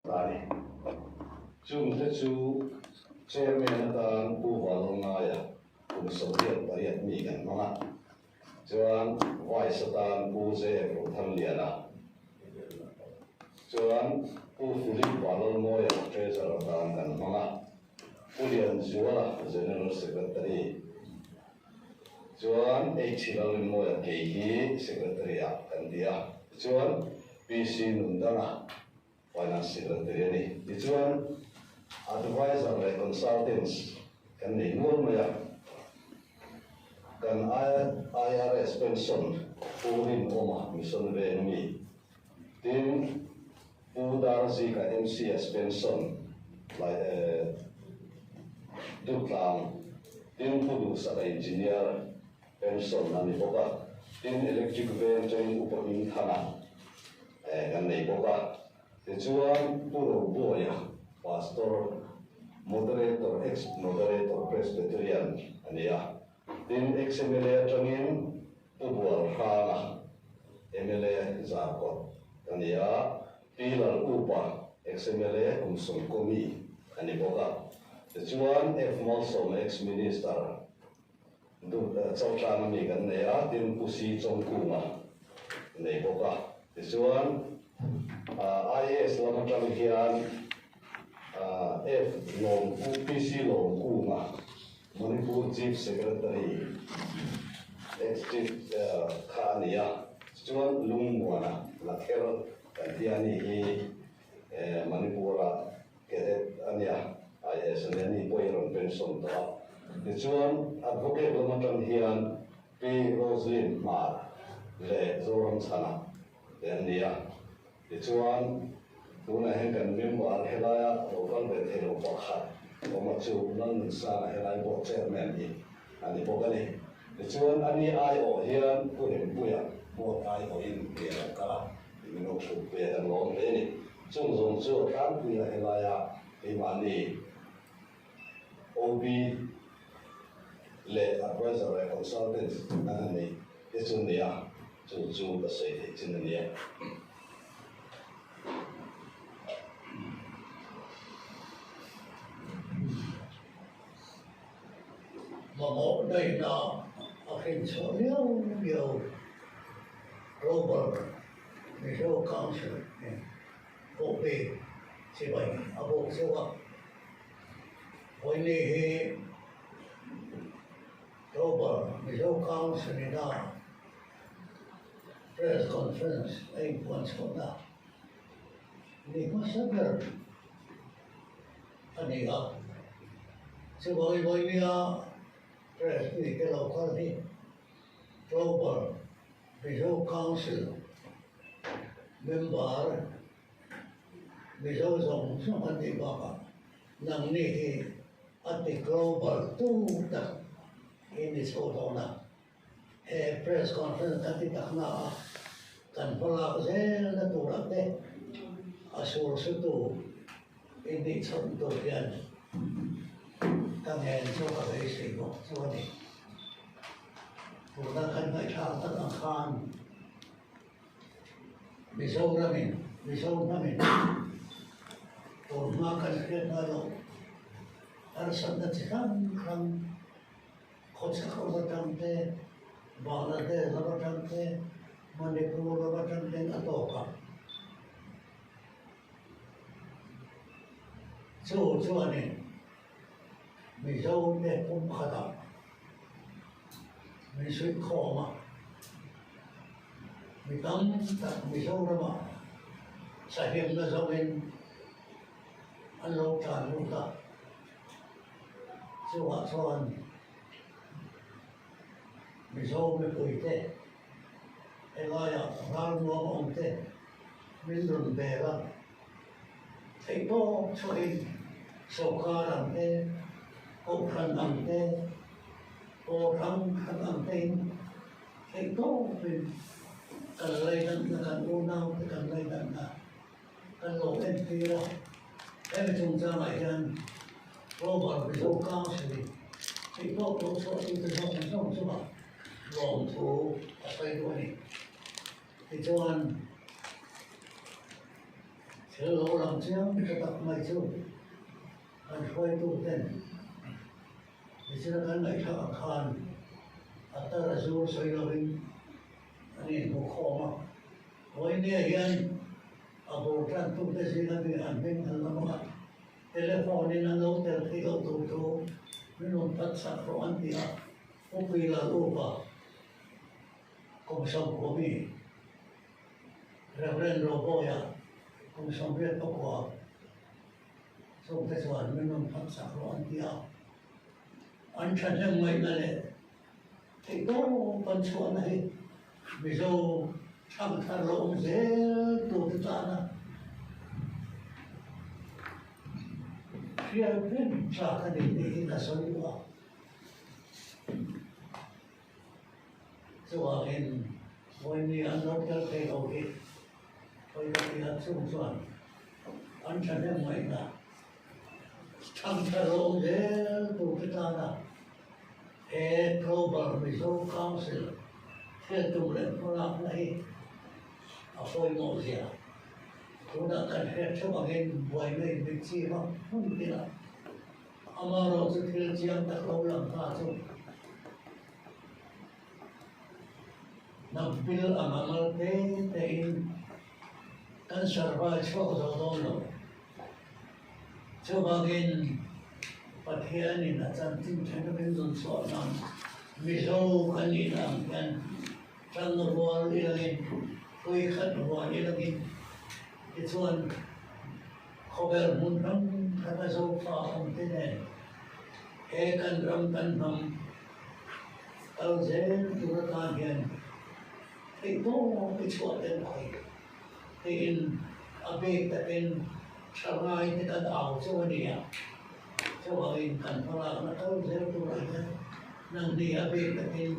Ta ni. Chungte chu Chairman atan Pu Vanlalngaia kum 28 mi kan hmang a, chuan Vice atan Pu Zep Rothanliana, chuan Pu Philip Vanlalmawia Treasurer atan kan hmang a, Pu Lianzuala General Secretary, chuan H Lalrinmawia kei hi Secretary ah kan ti a, tichuan PC Nundanga Finance Secretary a ni. Tichuan, Adviser leh Consultants kan nei nual mai a, kan IRS pension Pu Rinawma Mission Veng mi, tin Pu Darzika MCS pension Dutlang, tin Pu Duhsaka Engineer pension a ni bawk a, tin Electric Veng atangin Upa Hmingthana kan nei bawk a. Tichuan Pu Robuaia, Pastor, Moderator, Ex-Moderator Presbyterian a ni a. Tin Ex-MLA atangin Pu Bualhranga, mla Zarkawt a ni a. Pi Lalkupa, Ex-MLA kum sawmkaw mi a ni bawk a. Tichuan F. Malsawma, Ex-Minister, Chaltlanga mi kan nei a, tin Pu Si Chawngkunga nei bawk a. Tichuan IAS lam atang hian F Lawmku, PC Lawmkunga, Manipur Chief Secretary, ex-Chief kha a ni a. Tichuan Lungmuana Lakher kan tia ni hi Manipur-a Cadet a nia, IAS a nia, ni pawhin a rawn pension tawh a. Tichuan, Advocate lam atang hian Pi Roselyn Hmar leh Zoramchhana te an ni a. Tichuan, tunah hian kan member helaia lo kal ve thei lo pakhat awm a chu Lalnunsanga helai board chairman hi a ni bawk a ni. Tichuan, ani aiawh hian Pu Rempuia board aiawhin ke a lo kal a. Min lo hrut ve kan lawm hle a ni. Chung zawng chu a tlangpui a helaia keimahni OB leh Advisor leh Consultants an han neih te chu nia, chu chu ka sawi theih chin a nia. Mamawh daihna a hrinchhuah viau viau Global Mizo Council nen pawh pek chibai a bawk zeuh a. Vawiini hi Global Mizo Council ina Press Conference a inpuan chhuahna ni hmasa ber a ni a. Chuvangin vawinia Press mite lo kal hi Global Mizo Council member Mizo zawng zawng an nih bakah nangni hi a ti global tu tak in ni chho dawn a. He press conference kan ti tak na a kan hmalak zel na turah te a sur sutu in nih chhawn tur hian ka ngen chu ka beisei bawk chu a ni. Tuna kan ngaihthlak tak ang khan Mizoramin, Mizo hnamin tun hma kan hriat ngai loh harsatna chi hrang hrang khawchhak lam atang te, Bangladesh lam atang te, Manipur lam atang ten a tawk a. Chu chuanin Mizo te pum khatah min suih khawm a, mi tam tak Mizoramah sahimna zawngin an lo tlan lut a, chungah chuan Mizo mipuite helaiah ralmuang awm te min rawn bel a, theihtawp chhuahin sawrkar ang te, kohhran ang te, pawl hrang hrang ang tein theihtawpin kan laidanna, kan unaute kan laidanna kan lo entir a. Hemi chungchangah hian Global Mizo Council-in theihtawp lo chhuahtute zawng zawng chungah lawmthu a sawi duh a ni. Tichuan, Thil lo lang chiang ta tak mai chu kan hruaituten nichina kan ngaihthlak ang khan a tar a zur sawi lovin an inhmu khawm a. Vawinia hian a bul tantute zinga mi an hming an lam a, telephone in an lo tel theih loh tur chu min rawn phat chak rawh an ti a, Upui Lal Upa kum 10 mi Rev. Roboya kum 89 chungte chuan min rawn phat chak rawh an ti a, an thahnem ngaihna leh theihtawp an chhuahna hi Mizo thangthar lo awm zel tute tana hriat reng tlak a ni tih hi ka sawi duh a. Chuvangin vawiin an lo tel thei lo hi hawi ka ti a, chung chuan an thahnem ngaihna thangthar lo awm zel turte tana he Global Mizo Council thil tum leh hmalakna hi a pawimawh zia tunah kan hriat theuh angin buaina in min chim a hmun tinah Amaherawh chu thil chiang tak lo lang ta chu hnam pil ang a mal te te in kan survive chhuak zo dawn lo. Chuvangin Pathian in a chanchin then min rawn chhuah nan Mizo kan nih na ang hian tang rual ilangin hlui khat rual ilangin tichuan Khawvel hmun hrang hranga Zofa awmte nen he kan ram kan hnam kal zel tur atan hian theihtawp i chhuah tel thei tiin a bik takin thalai te kan au chauh a ni a. Chuvangin kan hmalakna kal zel turah hian nangni a bik takin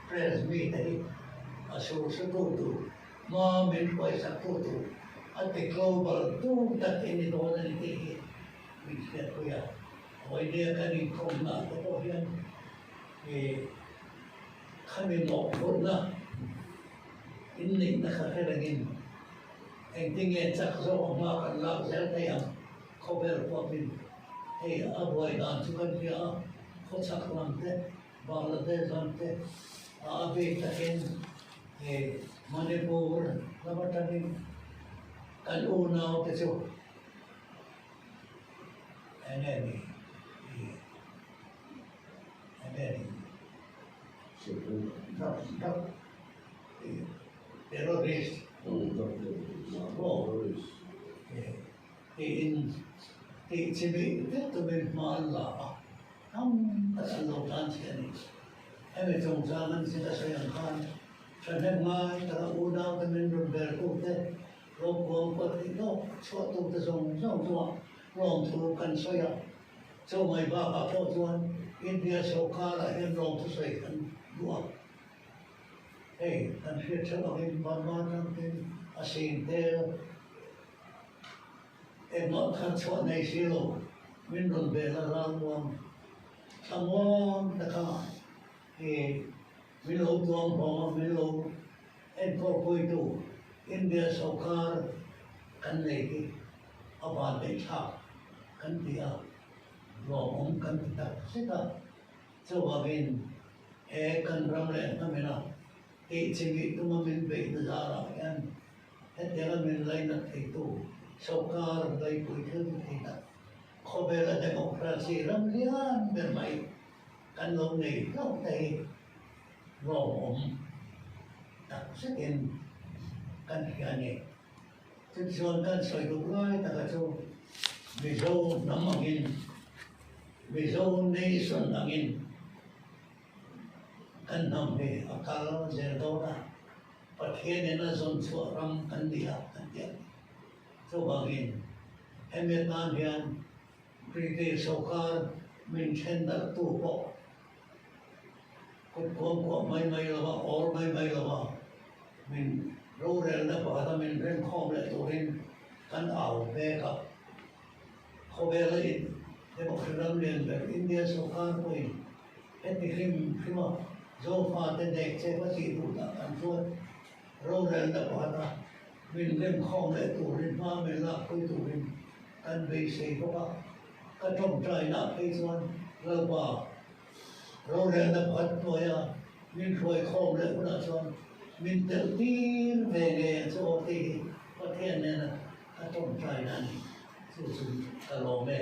press mite hi a surhretu tur Hma min hruaisak tu tur a ti global tu tak i ni dawn a ni tih hi min hriatpui a. Vawinia kan inkhawmna te pawh hian ih khami mawhphurhna inneihna kha hre rengin engtinge chak zawk a hma kan lak zel thei ang khawvel pawhin hei a buai dan chu kan hria a, khawchhak lam te Bangladesh ram te a bik takin hei Manipur lam atangin kan unau te chu eng nge ni eng nge ni terrorist tiin tih chi bik vek tumin hma an la a. Tam tak an lo tan che a ni. Hemi chungchang an zir a sawi ang khan thahnem ngai taka unaute min rawn bertute, ropuang pawh tih lawk chhuahtute zawng zawng chungah lawmthu kan sawi a. Chumai bakah pawh chuan India sawrkarah hian lawmthu sawi kan duh a. Hei kan hriat theuh angin Burma atangin a sing tel. Engmah khan chhuah nei si lo, min rawn vel a ralmuang thlamuang taka i min lo tuam hlawm a, min lo enkawl puitu India sawrkar kan nei hi a vanneih thlak kan ti a, lawmawm kan ti tak zet a. Chuvangin he kan ram leh hnamina tih chimih tuma min beihna zarah hian Hetianga min lainat theitu sawrkar laipui thil ti thei tak, khawvela democracy ram lian ber mai kan lo nei hlauh te hi lawmawm tak zetin kan hria a ni. Chutichuan kan sawi duh lai taka chu Mizo hnam angin, Mizo nation angin kan hnam hi a kal zel dawn a. Pathianin a zawn chhuah ram kan ni a kan ti a ni. Chuvangin hemi atan hian British sawrkar min then darhtu pawh kut kuam kuah mai mai lova, awl mai mai lova min rorelna pakhata min remkhawm leh turin kan au mek a. Khawvela in democracy ram lian ber India sawrkar pawhin Heti hrim hrima Zofate nek che va tih duh dah kan chuan rorelna pakhata Min rem khawm leh turin hma min lakpui turin kan beisei bawk a, ka tawngtainaah phei chuan Lalpa rorelna pakhat hnuaia min hruai khawm leh hunah chuan min telh tir ve ngei ang chu aw tih hi Pathian nena ka tawngtaina a ni. Chu chu ka lawm e.